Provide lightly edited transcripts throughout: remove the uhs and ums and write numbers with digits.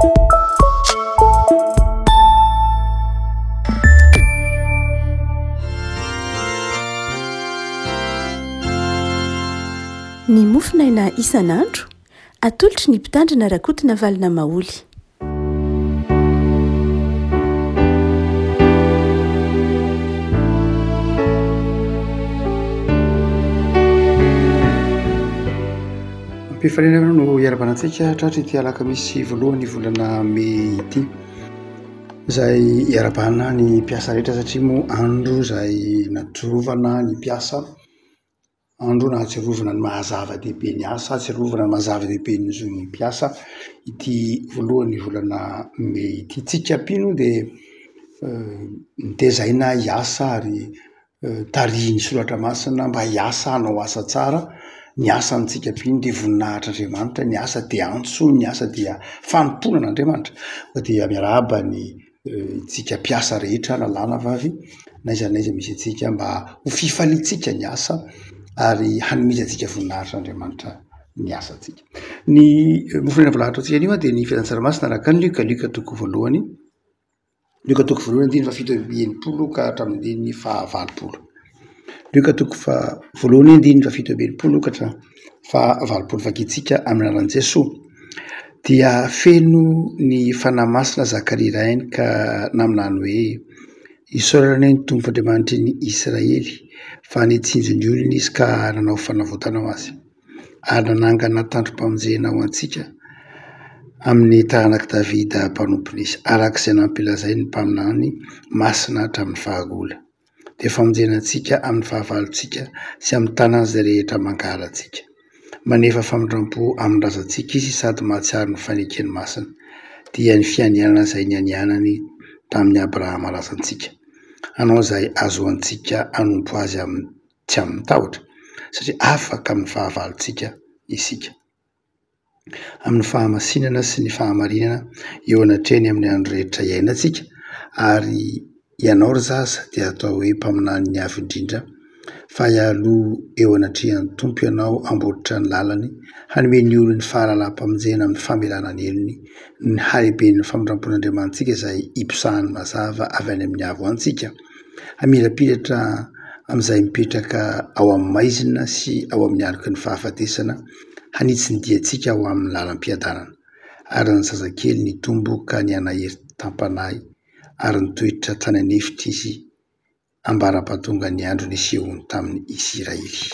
Ny mofonaina isan'andro, atolotry ny Mpitandrina Rakotonavalona Maholy. Am-pifaliana aloha no hiaravana antsika tratry ity alakamisy voalohan'ny volana mey ity, izay hiarabana ny mpiasa rehetra satria moa andro izay nahatsiarovana ny mpiasa, andro nahatsiarovana ny maha zava-dehibe ny asa, ahatsiarovana ny maha zava-dehibe ny zon'ny mpiasa ity voalohan'ny volana mey ity. Tsika mpino dia nitezaina hiasa ary tarihin'ny soratra masina mba hiasa hanao asa tsara, ny asa amintsika mpino dia voninahitr'Andriamanitra, ny asa dia antso, ny asa dia fanompoana an'Andriamanitra. Koa dia miarahaba ny tsika mpiasa rehetra na lahy na vavy n'aiza n'aiza misy antsika mba ho fifaliantsika ny asa ary hanomezantsika voninahitra an'Andriamanitra ny asantsika. Ny mofon'aina voalahatra antsika anio dia ny filazantsara masina araka an'i Lioka, Lioka toko voalohany, Lioka toko voalohany andininy faha 67 ka hatramin'ny andininy faha 80. Lioka toko faha voalohany andininy faha 67 ka hatramin'ny faha 80 vakintsika amin'ny anaran'i Jesoa. Dia feno ny Fanahy Masina Zakaria rainy ka naminany hoe, Isaorana anie ny Tompo Andriamanitry ny Israely fa nitsinjo ny olony Izy ka nanao fanavotana ho azy, ary nanangana tandrom-pamonjena ho antsika amin'ny taranak'i Davida mpanompony Izy, araka izay nampilazain'ny mpaminany masina hatramin'ny fahagola. dia famonjena antsika amin'ny fahavalontsika sy amin'ny tanan'izay rehetra mankahala antsika. Manefa famindram-po amin'ny razantsika Izy sady mahatsiaro ny fanekeny masina, dia ny fianianana izay nianianany tamin'i Abrahama razantsika, hanao izay ahazoantsika hanompo Azy amin'ny tsy amin'ny tahotra, satria afaka amin'ny fahavalontsika isika. Amin'ny fahamasinana sy ny fahamarinana eo anatrehany amin'ny andro rehetra iainantsika, ary ianao ry zaza dia atao hoe mpaminanin'ny Avo Indrindra, fa hialoha eo anatrehan'ny Tompo ianao hamboatra ny lalany, hanome ny olony fahalalam-pamonjena amin'ny famelana ny helony, ny halehiben'ny famindram-pon'Andriamanitsika izay hiposahany mazava avy any amin'ny avo antsika. Hamirapiratra amin'izay mipetraka ao amin'ny maizina sy ao amin'ny aloky ny fahafatesana, hanitsy ny diantsika ho amin'ny lalam-piadanana. Ary ny zazakely nitombo ka nihanahery tam-panahy, ary nitoetra tany an'efitra izy ambara-pahatonga ny andro nisehoany tamin'ny Isiraely.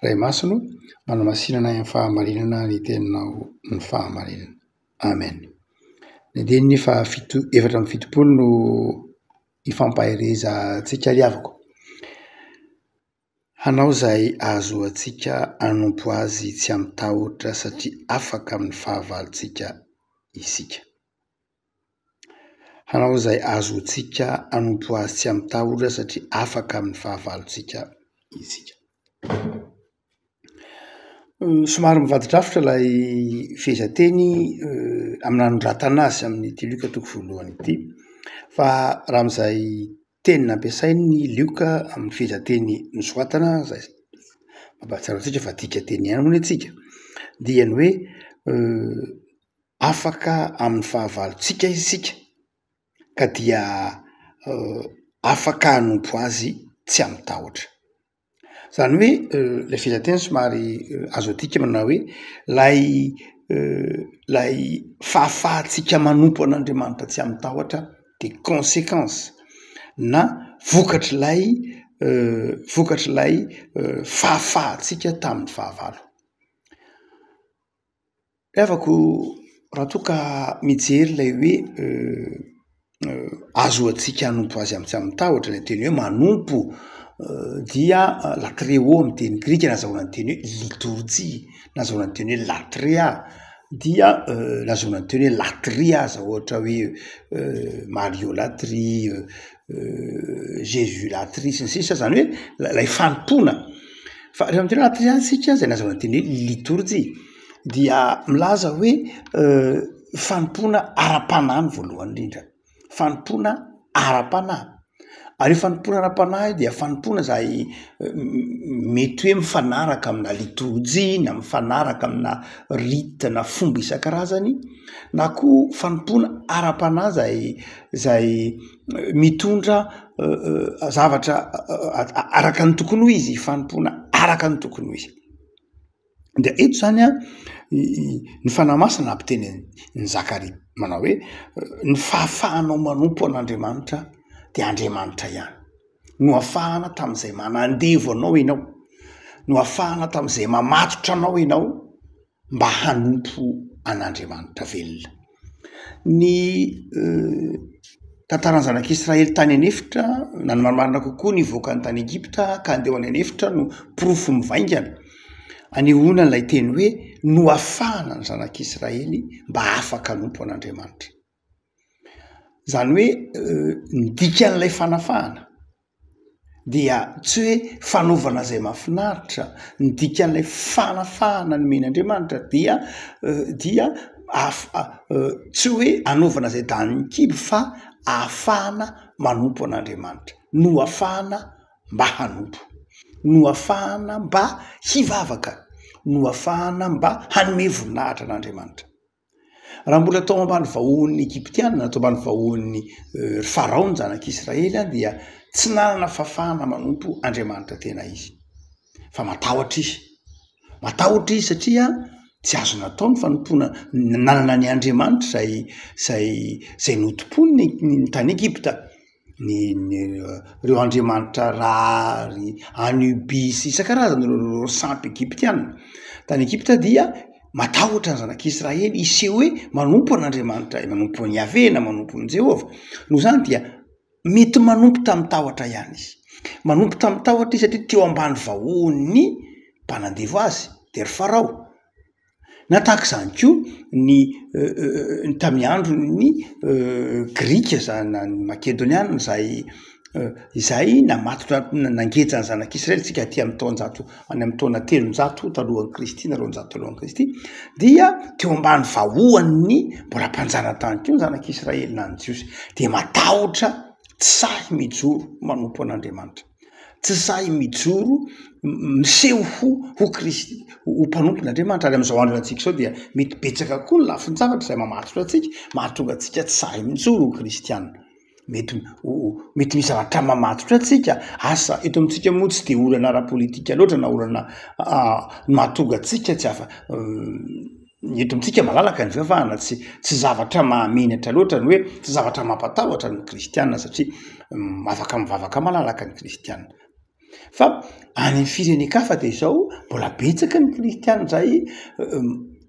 Ray Masina o, manamasina anay amin'ny fahamarinana ny teninao ny fahamarinana. Amen. Ny andininy fahafito 74 no ifampaherezantsika ry havako. Hanao izay ahazoantsika hanompo Azy tsy amin-tahotra satria afaka amin'ny fahavalontsika isika. Hanao izay ahazoantsika hanompo Azy tsy amin-tahotra satria afaka amin'ny fahavalontsika isika. Somary mivadi-drafitra ilay fehezanteny amin'ny nanoratana azy amin'ity Lioka toko voalohany ity fa raha amin'izay teny nampiasain'i Lioka amin'ny fehezanteny nosoratana izay mampahatsiaro antsika fa dikanteny ihany moa ny antsika dia ny hoe afaka amin'ny fahavalontsika isika ka dia afaka hanompo azy tsy amin-tahotra. Izany hoe ilay fehezanteny somary azo adika manao hoe lay lay fahafahantsika manompo an'Andriamanitra tsy amin-tahotra de conséquence na vokatr'ilay vokatr'ilay fahafahantsika tamin'ny fahavalo. Ry havako raha toa ka mijery ilay hoe ahazoantsika hanompo azy amin'ny tsy amin-tahotra ilay teny hoe manompo dia latreo amin'ny teny grika nahazahoana ny teny hoe litorjia, nahazahoana ny teny hoe latria dia nahazoana ny teny hoe latria aza ohatra hoe mariolatria, jesus latria sy ny sisa zany hoe lay fanompoana fa rehefa miteny hoe latria isika zay nahazoana ny teny hoe litorjia dia milaza hoe fanompoana ara-panahy ny voalohany indrindra, fanompoana ara-panahy. Ary io fanompoana ara-panahy dia fanompoana izay mety hoe mifanaraka amina litorjia na mifanaraka amina rite na fomba isan-karazany na koa fanompoana ara-panahy zay zay mitondra zavatra araka ny tokony ho izy, fanompoana araka ny tokony ho izy. Dia eto zany an, ny Fanahy Masina nampiteny an'i Zakaria manao hoe ny fahafahanao manompo an'Andriamanitra de Andriamanitra ihany. Noafahana tamin'izay manandevo anao ianao, noafahana tamin'izay mamatotra anao ianao mba hanompo an'Andriamanitra velona. Ny tantaran'ny zanak'Israely tany an'efitra na ny marimarina kokoa nivoaka ny tany Egypta ka handeha ho any an'efitra no porofo mivaingana anehoana an'ilay teny hoe noafahana ny zanak'Israely mba afaka hanompo an'Andriamanitra. Zany hoe ny dikan'ilay fanafahana dia tsy hoe fanaovana izay mahafinaritra, ny dikan'ilay fanafahana nomen'Andriamanitra dia dia tsy hoe anaovana izay danin'ny kibo fa ahafahana manompo an'Andriamanitra, noafahana mba hanompo, noafahana mba hivavaka, noafahana mba hanome voninahitra an'Andriamanitra. Raha mbola tao ambany vahohon'ny Egyptiana na tao ambany vahohon'ny Farao ny zanak'Israely dia tsy nanana fahafahana manompo Andriamanitra tena izy fa matahotra izy. Matahotra izy satria tsy azo natao ny fanompoana nanana ny Andriamanitra izay izay izay notompoiny ny tany Egypta. Ny ny ireo andriamanitra Ra, ry Anubis isan-karazany ireo ireo sampy egyptiana. Tany Egypta dia matahotra ny zanak'Israely hiseho hoe manompo an'Andriamanitra, manompo an'i Yaveh na manompo an'i Jehovah. Noho izany dia mety manompo tamin'ny tahotra ihany izy. Manompo tamin'ny tahotra izy satria teo ambany vahohon'ny mpanandevo azy, dia ry Farao. Na tahaka izany koa ny ny tamin'ny andron'ny Grika zany na ny Makedoniana izay izay namatotra nangeja ny zanak'Israely tsika aty amin'ny taonjato any amin'ny taona 300 talohan'i Kristy na 200 talohan'i Kristy dia teo ambany vahoan'ny mbola mpanjanatany koa ny zanak'Israely na ny Jiosy de matahotra tsy sahy mijoro manompo an'Andriamanitra. Tsy sahy mijoro miseho ho ho Kristy, ho mpanompon'Andriamanitra. Ary amin'izao andro antsika izao dia mety betsaka koa ny lafin-javatra izay mamatotra antsika, mahatonga antsika tsy sahy mijoro ho kristiana. Mety ho mety misy zavatra mamatotra antsika, asa eto amintsika moa tsy de olana ara-politika loatra na olana mahatonga antsika tsy afa Ny eto amintsika malalaka ny fivavahana, tsy tsy zavatra mahamenatra loatra ny hoe tsy zavatra mampatahotra ny kristiana satria afaka mivavaka malalaka ny kristiana. Fa any amin'ny firenen-kafa de izao mbola betsaka ny kristiana zay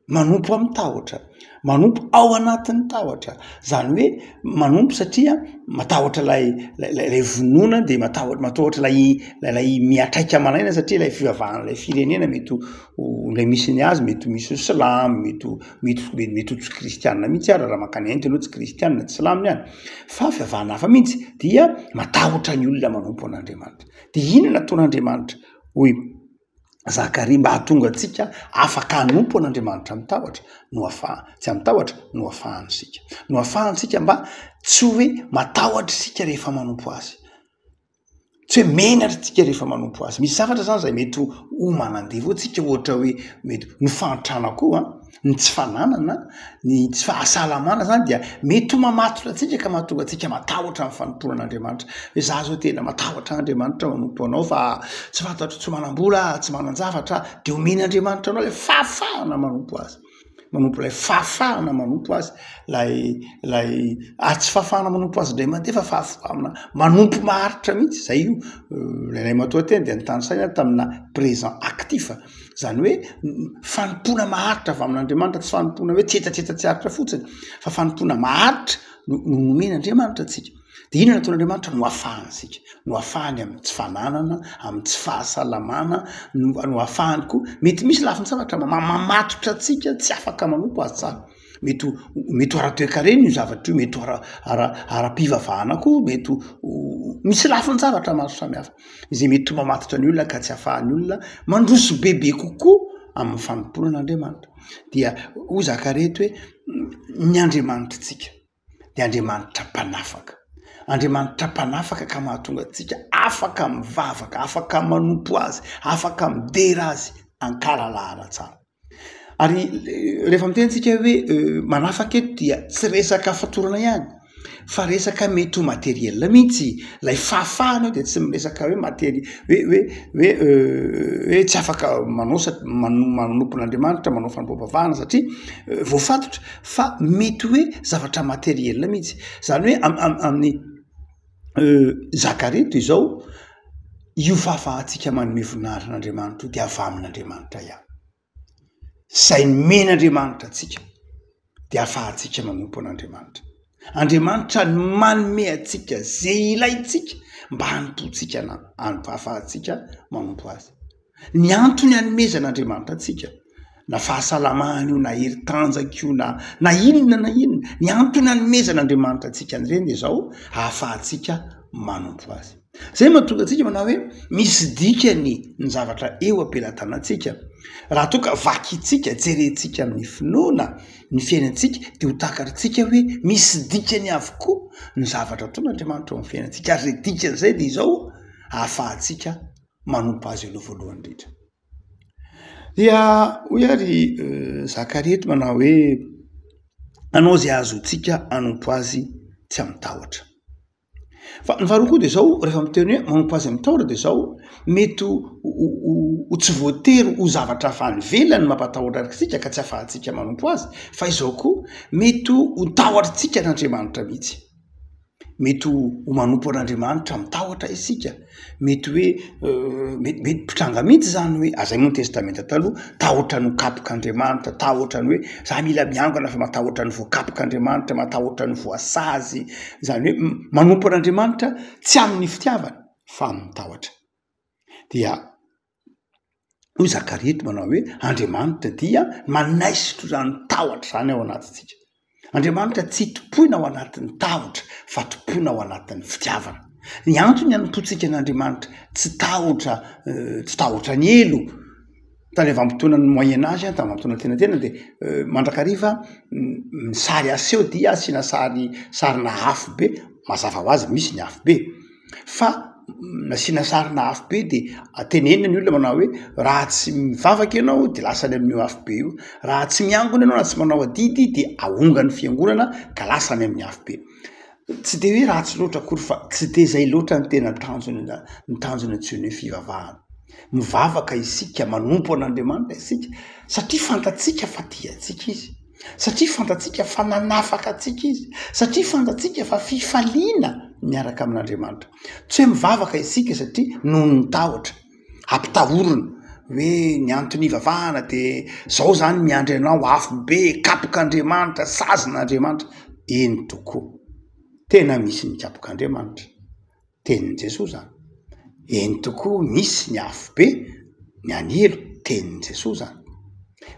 manompo amin'ny tahotra, manompo ao anatin'ny tahotra, zany hoe manompo satria matahotra lay lay vonoana de matahotra matahotra lay lay miatraika aman'aina satria lay fivavahan'ilay firenena mety ho ho ilay misy ny azy mety ho misy ho silamo, mety ho mety ho mety ho tsy kristianina mihitsy ara raha mankany Inde ianao tsy kristianina tsy silamo ny any fa fivavahana hafa mihitsy dia matahotra ny olona manompo an'Andriamanitra. De inona nataon'Andriamanitra? Hoy Zakaria mba hahatonga antsika afaka hanompo an'Andriamanitra amin'ny tahotra no afaha- tsy amin'ny tahotra no afahany isika, no afahany isika mba tsy hoe matahotra isika rehefa manompo azy. Tsy hoe menatra tsika rehefa manompo azy. Misy zavatra zany zay mety ho manandevo antsika ohatra hoe mety ny fahantrana koa, ny tsy fananana, ny tsy fahasalamana zany dia mety ho mamatotra antsika ka mahatonga antsika matahotra ny fanompoana an'Andriamanitra. Hoe za zao tena matahotra an'Andriamanitra manompo anao fa tsy fantatro, tsy manam-bola aho, tsy manan-javatra aho, de omen'Andriamanitra anao le fahafahana manompo azy. Manompo ilay fahafahana manompo azy, lay lay ary tsy fahafahana manompo azy indray mandeha fa fahafahana manompo maharitra mihitsy, zay io ilay matoanteny dia notanisaina tamina présent actif, zany hoe fanompoana maharitra avy amin'Andriamanitra, tsy fanompoana hoe tsetsatsetsa tsy aritra fotsiny fa fanompoana maharitra no nomen'Andriamanitra antsika. De inona nataon'Andriamanitra? Noafahany isika, noafahany amin'ny tsy fananana, amin'ny tsy fahasalamana, noafahany koa, mety misy lafin-javatra mamatotra antsika tsy afaka manompo azy tsara, mety ho mety ho ara-toekarena io zavatra io, mety ho ara- ara- ara-pivavahana koa, mety ho misy lafin-javatra maro samihafa izay mety ho mamatotra ny olona ka tsy ahafahan'ny olona mandroso bebe kokoa amin'ny fanompoana an'Andriamanitra. Dia hoy Zakaria eto hoe ny Andriamanitritsika. dia Andriamanitra mpanafaka. Andriamanitra mpanafaka ka mahatonga antsika afaka mivavaka, afaka manompo azy, afaka midera azy an-kalalahana tsara. Ary rehefa miteny tsika hoe manafaka eto dia tsy resaka fatorana ihany fa resaka mety ho materiel mihitsy, lay fahafahana eo de tsy miresaka hoe materi- hoe hoe hoe hoe tsy afaka manao sat- mano- manompo an'Andriamanitra manao fanompoam-pivavahana satria voafatotra fa mety hoe zavatra materiel mihitsy, zany hoe am- am- amin'ny Zakaria toy izao, io fahafahantsika manome voninahitra an'Andriamanitra io de avy amin'Andriamanitra ihany. Zay nomen'Andriamanitra antsika de ahafahantsika manompo an'Andriamanitra. Andriamanitra no manome antsika ze ilaintsika mba hanompoantsika ana- ahafahantsika manompo azy. Ny antony anomezan'Andriamanitra antsika na fahasalamana io na hery tanjaka io na na inona na inona, ny antony anomezan'Andriamanitra antsika an'ireny de zao ahafahantsika manompo azy. Zay mahatonga antsika manao hoe misy dikany ny zavatra eo am-pelatanantsika. Raha toa ka vakintsika, jerentsika amin'ny finoana ny fiainantsika de ho takarintsika hoe misy dikany avokoa ny zavatra ataon'Andriamanitra ao amin'ny fiainantsika ary zay dikan'izay de izao ahafahantsika manompo azy aloha voalohany indrindra. Dia hoy ary Zakaria eto manao hoe hanao izay ahazoantsika hanompo azy tsy amin-tahotra. Fa ny faharoa koa de zao rehefa miteny hoe manompo azy amin-tahotra de zao mety ho tsy voatery ho zavatra avy any ivelany no mampatahotra antsika ka tsy ahafahantsika manompo azy fa izao koa mety ho tahotritsika an'Andriamanitra mihitsy. Mety ho manompo an'Andriamanitra amin-tahotra isika, mety hoe mety mety mpitranga mihitsy zany hoe ary zay moa ny testamenta taloha, tahotra ny ho kapok'Andriamanitra, tahotra ny hoe za mila miangona fa matahotra ny voakapok'Andriamanitra, matahotra ny voasazy, zany hoe manompo an'Andriamanitra tsy amin'ny fitiavana fa amin'ny tahotra. Dia hoy Zakaria eto manao hoe Andriamanitra dia manaisotra izany tahotra izany ao anatintsika. Andriamanitra tsy tompoina ao anatin'ny tahotra fa tompoina ao anatin'ny fitiavana. Ny antony anompoantsika an'Andriamanitra tsy tahotra tsy tahotra ny helo, tany vanim-potoanan'ny moyen age, tany vanim-potoana antenatenany de mandrakariva ny sary aseho dia asiana sary sarina afo be, mazava ho azy misy ny afo be. Fa nasiana sarina afo be de tenenina ny olona manao hoe raha tsy mivavaka ianao de lasa any amin'io afo be io, raha tsy miangona ianao na tsy manao adidy de ahongan'ny fiangonana ka lasa any amin'ny afo be. Tsy de hoe ratsy loatra akory fa tsy de zay loatra ny tena tanjona ny tanjona antsoina hoe fivavahana. Mivavaka isika, manompo an'Andriamanitra isika satria fantatsika fa tia antsika izy. Satria fantatsika fa nanafaka antsika Izy, satria fantatsika fa fifaliana miaraka amin'Andriamanitra. Tsy hoe mivavaka isika satria noho ny tahotra, ampitahorina hoe ny antony ivavahana de zao zany miandry anao afo be, kapok'Andriamanitra, sazin'Andriamanitra. Eny tokoa, tena misy ny kapok'Andriamanitra. Tenin'i Jesoa zany. Eny tokoa misy ny afobe, ny any helo, tenin'i Jesoa zany.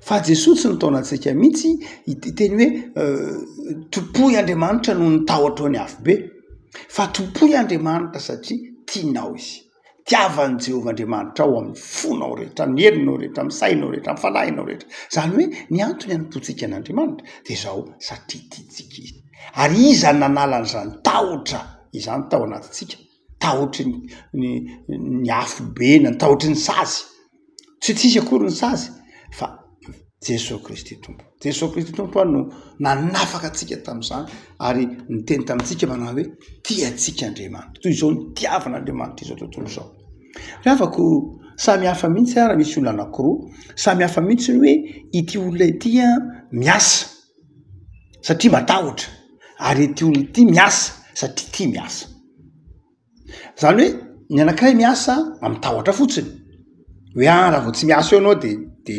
Fa Jesoa tsy nitaona antsika mihitsy hiteny hoe tompoy Andriamanitra noho ny tahotrao ny afobe, fa tompoy Andriamanitra satria tianao Izy. Tiavan'i Jehovah Andriamanitrao amin'ny fonao rehetra, amin'ny herinao rehetra, amin'ny sainao rehetra, amin'ny fanahinao rehetra. Zany hoe ny antony anompoantsika an'Andriamanitra de zao, satria tiantsika Izy. Ary iza no nanala an'izany tahotra izany tao anatintsika, tahotry ny ny ny afobe na ny tahotry ny sazy, tsy tsisy akory ny sazy fa Jesoa Kristy Tompo, Jesoa Kristy Tompo no nanafaka antsika tamin'izany ary niteny tamintsika manao hoe tia antsika Andriamanitra, toy izao nitiavan'Andriamanitra izao tontolo izao. Ry havako, samy hafa mihitsy ary misy olona anankiroa, samy hafa mihitsy ny hoe ity olona ity an miasa satria matahotra ary ity olona ity miasa satria tia miasa. Zany hoe ny anankiray miasa amy tahotra fotsiny hoe ah raha vao tsy miasa eo anao de de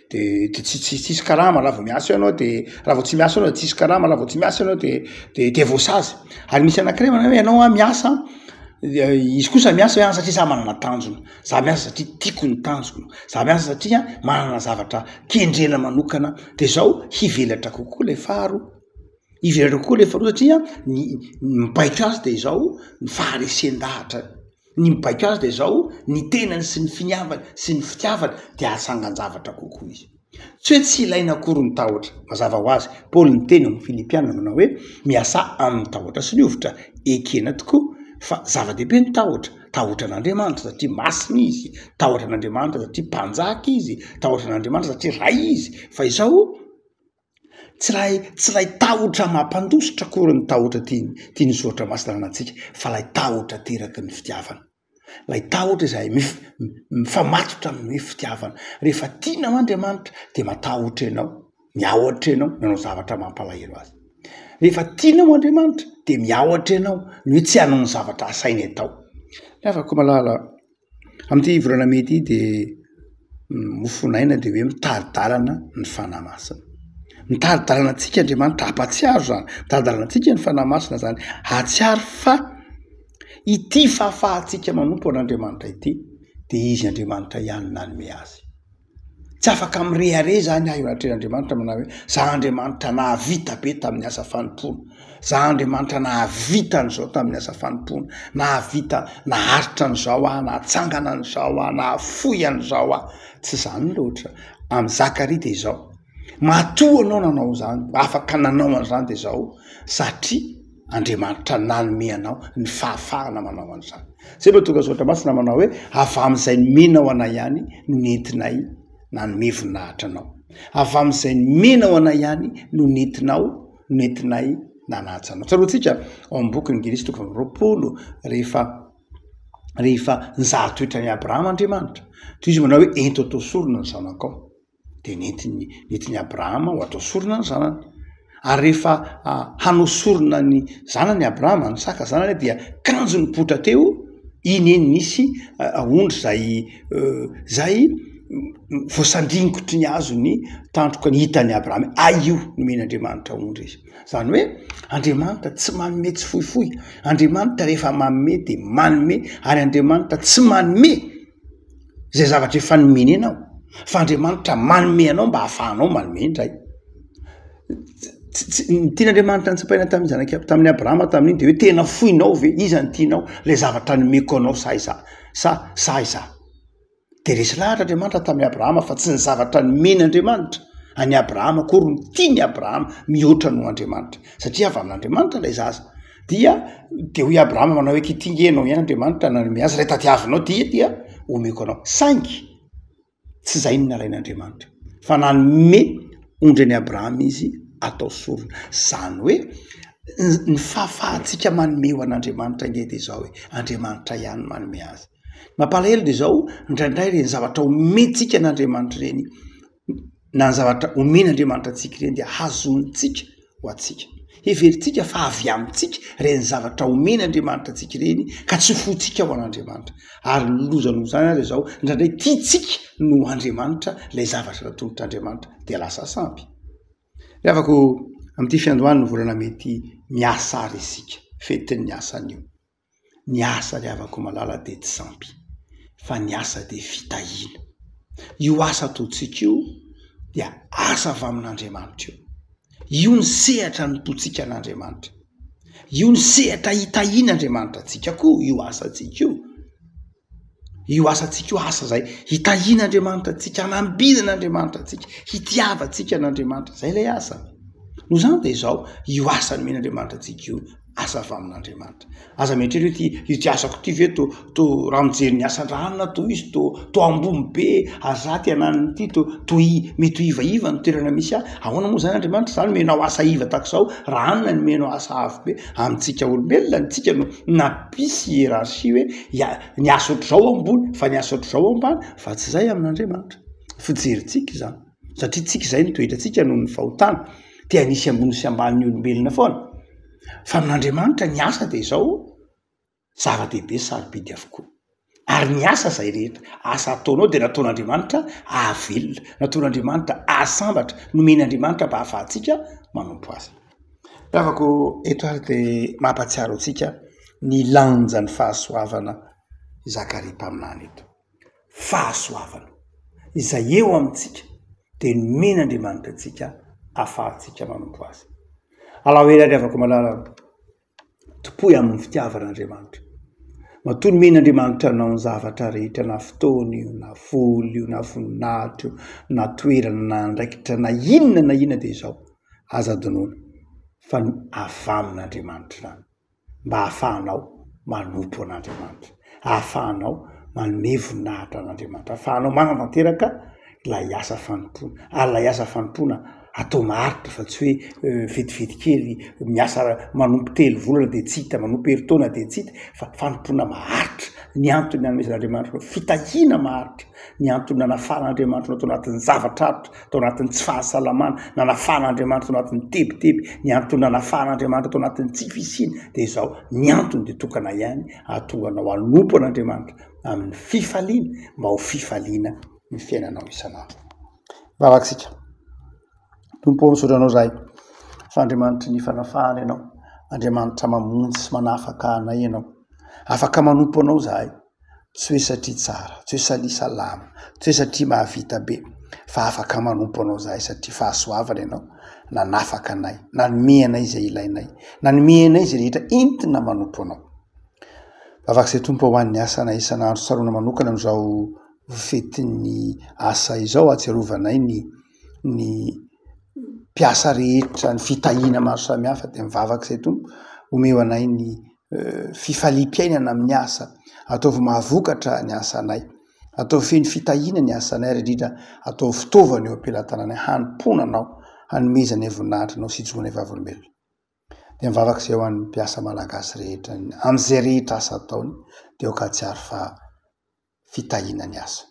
de de tsy tsy tsisy karama, raha vao miasa eo anao de raha vao tsy miasa anao de tsisy karama, raha vao tsy miasa anao de de de voasazy. Ary misy anankiray manao hoe ianao ah miasa, izy kosa miasa hoe ah satria za manana tanjona. Za miasa satria tiako ny tanjoko, za miasa satria manana zavatra kendrena manokana de zao hivelatra kokoa le faharoa, hivelatra kokoa le faharoa satria ny ny mibaiko azy de izao ny faharesen-dahatra, ny mibaiko azy de zao ny tenany sy ny finiavany sy ny fitiavany de ahatsangan-javatra kokoa izy. Tsy hoe tsy ilaina akory ny tahotra, mazava ho azy. Paoly niteny ao amin'ny Filipiana manao hoe, Miasà amin'ny tahotra sy ny hovitra. Ekena tokoa fa zava-dehibe ny tahotra. Tahotra an'Andriamanitra satria masina izy, tahotra an'Andriamanitra satria mpanjaka izy, tahotra an'Andriamanitra satria ray izy. Fa izao, tsy ilay tsy ilay tahotra mampandositra akory ny tahotra tiany tian'ny soratra masina ananantsika fa ilay tahotra ateraky ny fitiavana. Ilay tahotra izay mifamatotra amin'ny hoe fitiavana. Rehefa tianao Andriamanitra dia matahotra ianao, miahotra ianao ny hanao zavatra mampalahelo azy. Rehefa tianao Andriamanitra dia miahotra ianao ny hoe tsy hanao ny zavatra asainy atao. Ny havako malala, amin'ity volana mey ity dia mofonaina dia hoe mitari-dalana ny Fanahy Masina. Mitari-dalana antsika Andriamanitra, hampahatsiaro izany, mitari-dalana antsika ny Fanahy Masina izany, hahatsiaro fa Ity fahafahantsika manompo an'Andriamanitra ity dia Izy Andriamanitra ihany no nanome azy. Tsy afaka mirehareha izany aho eo anatrehan'Andriamanitra manao hoe za Andriamanitra nahavita be tamin'ny asa fanompoana, za Andriamanitra nahavita an'izao tamin'ny asa fanompoana, nahavita naharitra an'izao aho, nahatsangana an'izao aho, nahafoy an'izao aho. Tsy izany loatra. Amin'i Zakaria dia izao, matoa anao nanao izany, afaka nanao an'izany dia izao satria Andriamanitra nanome anao ny fahafahana manao an'izany. Zay no tonga soratra masina manao hoe avy amin'izay nomenao anay ihany no nentinay nanome voninahitra anao. Avy amin'izay nomenao anay ihany no nentinao nentinay nanaja anao. Tsaroantsika ao amin'ny bokin'ny Genesy toko faha 20 rehefa rehefa nizaha toetra an'i Abrahama Andriamanitra. Toy izy manao hoe ento atao sorona ny zanakao. de nentiny nentin'i Abrahama ho atao sorona ny zanany, ary rehefa hanao sorona ny zanany Abrahama, ny saka zanany dia kanjo nipoitra teo, iny eny nisy ondry zay zay voasandringotry ny hazon'ny tandroka ny hitan'i Abrahama, hay io nomen'Andriamanitra ondry izy, zany hoe Andriamanitra tsy manome tsy fohifohy, Andriamanitra rehefa manome de manome, ary Andriamanitra tsy manome zay zavatra efa nomeny anao fa Andriamanitra manome anao mba hahafahanao manome indray. Ny tian'Andriamanitra notsapaina tamin'ny zanak'i tamin'i Abrahama tamin'iny de hoe tena foinao ve? Iza no tianao? Lay zavatra nomeko anao sa iza sa sa iza? De resy lahatra Andriamanitra tamin'i Abrahama fa tsy ny zavatra nomen'Andriamanitra an'i Abrahama akory no tian'i Abrahama mihoatra noho Andriamanitra satria avy amin'Andriamanitra ilay zaza. Dia de hoy Abrahama manao hoe k'ity nge ianao ihany Andriamanitra nanome azy, raha tadiavinao dia dia omeko anao. Saingy tsy zay no nalain'Andriamanitra fa nanome ondry an'i Abrahama izy atao sorona. Zany hoe ny fahafahantsika manome ho an'Andriamanitra ange de zao hoe Andriamanitra ihany no manome azy. Mampalahelo de zao indraindray reny zavatra omentsika an'Andriamanitra ireny na ny zavatra omen'Andriamanitra antsika ireny dia hazonintsika ho antsika. Heverintsika fa avy amintsika ireny zavatra omen'Andriamanitra antsika ireny ka tsy fointsika ho an'Andriamanitra. Ary ny loza noho izany ary izao, indraindray tiantsika noho Andriamanitra ilay zavatra natolotr'Andriamanitra dia lasa sampy. Ry havako, amin'ity fiandohan'ny volana mey ity, miasa ary isika, fetin'ny asa anio. Ny asa ry havako malala dia tsy sampy fa ny asa dia fitahiana. Io asa ataontsika io dia asa avy amin'Andriamanitra io. Io ny sehatra anompoantsika an'Andriamanitra. Io ny sehatra hitahian'Andriamanitra antsika koa io asantsika io. Io asantsika io asa zay hitahian'Andriamanitra antsika, hanambinan'Andriamanitra antsika, hitiavantsika an'Andriamanitra, zay ilay asa. Noho izany de izao, io asa nomen'Andriamanitra antsika io, asa avy amin'Andriamanitra. Aza mieritreritra hoe ity ity asako ity ve to to raha mijery ny asan-dRanona to izy to to ambony be, ary za ty ananona ity to to i- mety ho ivaiva ny toerana misy ahy, ahoana moa zany Andriamanitra za nomenao asa iva tahaka izao, raha anona nomenao asa avo be, amintsika olombelona, ny tsika no nampisy hiérarchie hoe ia- ny asa ohatr'izao ambony fa ny asa ohatr'izao ambany fa tsy zay amin'Andriamanitra. Fijerintsika izany satria tsika izay ny toetrantsika noho ny fahotana te hanisy ambony sy ambany ny olombelona foana fa amin'Andriamanitra ny asa de izao zava-dehibe sarobidy avokoa ary ny asa zay rehetra asa ataonao de nataon'Andriamanitra ahavelona, nataon'Andriamanitra ahasambatra, nomen'Andriamanitra mba hahafahantsika manompo azy. Ravako eto ary de mampahatsiaro antsika ny lanjan'ny fahasoavana i Zakaria mpaminany eto. Fahasoavana izay eo amintsika de nomen'Andriamanitra antsika ahafahantsika manompo azy. Alao ela ry havako malala, tompoy amin'ny fitiavana Andriamanitra. Matoa nomen'Andriamanitra anao ny zavatra rehetra na fotoana io na vola io na voninahitra io na toerana na andraikitra na inona na inona dia izao, aza adinoina fa avy amin'Andriamanitra izany. Mba ahafahanao manompo an'Andriamanitra, ahafahanao manome voninahitra an'Andriamanitra, ahafahanao manatanteraka ilay asa fanompoana, ary ilay asa fanompoana atao maharitra fa tsy hoe vetivety kely miasa manompo telo volana de tsy hita, manompo herintaona de tsy hita fa fanompoana maharitra. Ny antony nanomezan'Andriamanitra anao fitahiana maharitra, ny antony nanafahan'Andriamanitra anao tao anatin'ny zava-tsarotra, tao anatin'ny tsy fahasalamana, nanafahan'Andriamanitra tao anatin'ny tebiteby, ny antony nanafahan'Andriamanitra tao anatin'ny tsy fisiana de izao, ny antony de tokana ihany hahatonga anao hanompo an'Andriamanitra amin'ny fifaliana mba ho fifaliana ny fiainanao isan'andro. Vavaka isika. Tompo ô, misaotra anao izahay fa Andriamanitry ny fanafahana ianao, Andriamanitra mamonjy sy manafaka anay ianao. Afaka manompo anao izahay, tsy hoe satria tsara, tsy hoe satria salama, tsy hoe satria mahavita be, fa afaka manompo anao izahay satria fahasoavana ianao, nanafaka anay, nanome anay izay ilainay, nanome anay izay rehetra entina manompo anao. Vavaka izay Tompo ho an'ny asanay isan'andro, tsaroana manokana amin'izao fetin'ny asa izao ahatsiarovanay ny ny mpiasa rehetra, ny fitahiana maro samihafa dia mivavaka izay Tompo, omeo anay ny fifaliam-piainana amin'ny asa, ataovy mahavokatra ny asanay, ataovy feno fitahiana ny asanay ary indrindra ataovy fitaovana eo am-pelatananay hanompoana Anao, hanomezanay voninahitra Anao sy hijoroanay vavolombelona. Dia mivavaka izay ho an'ny mpiasa malagasy rehetra, amin'izay rehetra asa ataony dia aoka hahatsiaro fa fitahiana ny asa.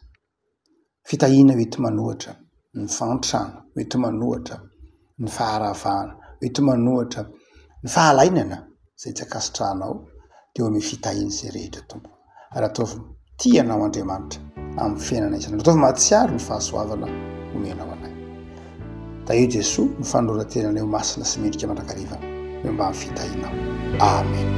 Fitahiana ho enti-manohatra ny fahantrana, ho enti-manohatra ny faharavana, ho enti-manohatra ny fahalainana izay tsy ankasitrahanao dia omeo fitahiana izay rehetra Tompo. Ary ataovy tia anao Andriamanitra amin'ny fiainana isan'andro. Ataovy mahatsiaro ny fahasoavana omenao anay. Tahio Jesoa ny fanoloran-tenanay ho masina sy mendrika mandrakariva eo ambany fitahianao. Amen.